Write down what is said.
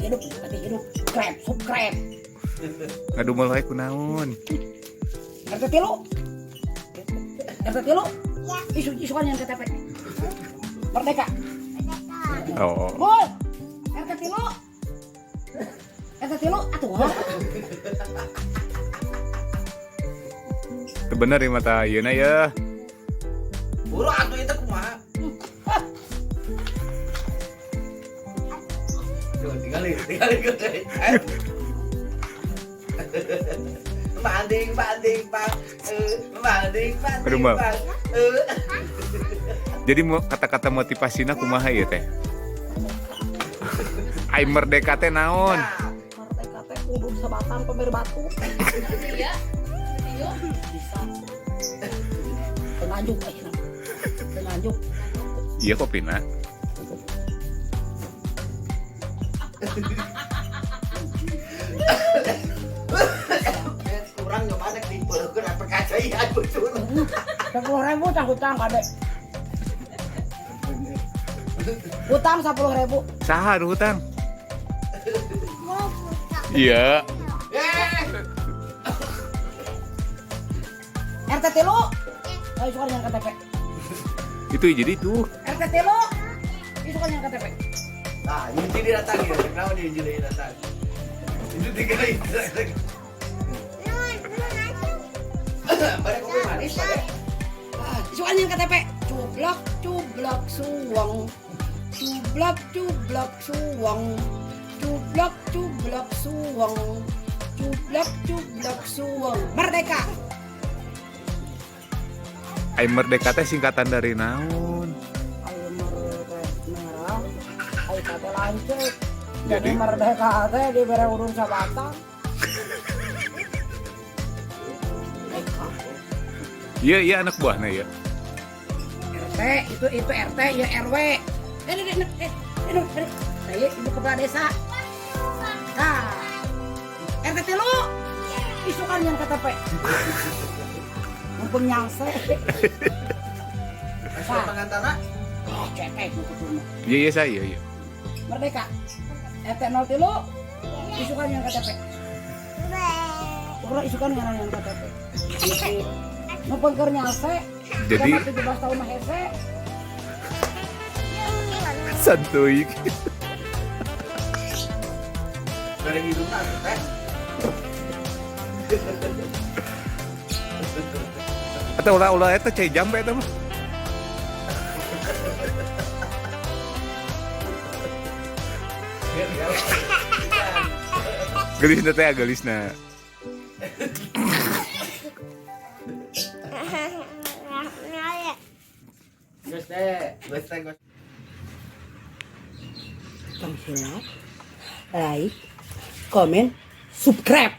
Hidup, tapi hidup. Subscribe, subscribe. Ngadumel wae kunaon. RT 3. RT 3. Isu isukan yang KTP. Merdeka. Oh. Bol. RT 3. RT 3 atuh. Teu bener ieu mata ayeuna ya. Buru atuh itu kumaha? Tuh, tinggalin, tinggalin gede. Banding, banding, bang. Banding, banding, Aduh, Mal. Bang. Jadi mau kata-kata motivasinya kumaha ieu teh? Ai merdeka teh naon? Merdeka teh kudu sabatang pemer batu. Iya. Iya. Bisa. Tenganjuk ayeuna. Tenganjuk. Iya kopina. Kurang nyoba nek dipeukeun apa kacaian betul. 10.000 tah hutang kade. Hutang 10.000. Saha nu hutang? Iya. Eh, RT 3. Ayo suka yang KTP. Itu jadi tuh. RT 3. Isukan yang KTP. Nah, ini jadi datang ya. Kenapa dia jadi datang? Itu tiga itu. Pada kopi manis, pada. Isukan yang KTP. Cublak cublak suwang. Cublak cublak suwang. Cublak cublak suwang. Cublak cublak suwang. Merdeka. Ai merdeka teh singkatan dari naon? Ayo merdeka merah. Ayo kate lanceuk. Jadi Jadi? Merdeka teh dibere urun sabatang. Merdeka. Iya iya anak buahna ya. RT itu RT ya RW. Eh. Saya ibu kepala desa. Nah, RT 3. Isukan yang KTP. Mumpung nyangse. Masuk pengantara. Oh, cetek nu kuduna. Iya iya saya iya. Merdeka. RT 03. Isukan yang KTP. Urang isukan ngaran yang KTP. Mumpung keur nyangse. Jadi 17 tahun mah hese. Santuy. Dari hidungna atuh teh. Atau ulah-ulah eta cai jambe eta mah. Gelisna teh gelisna. Geus teh, geus teh, geus. Tong hilap, like, komen, subscribe.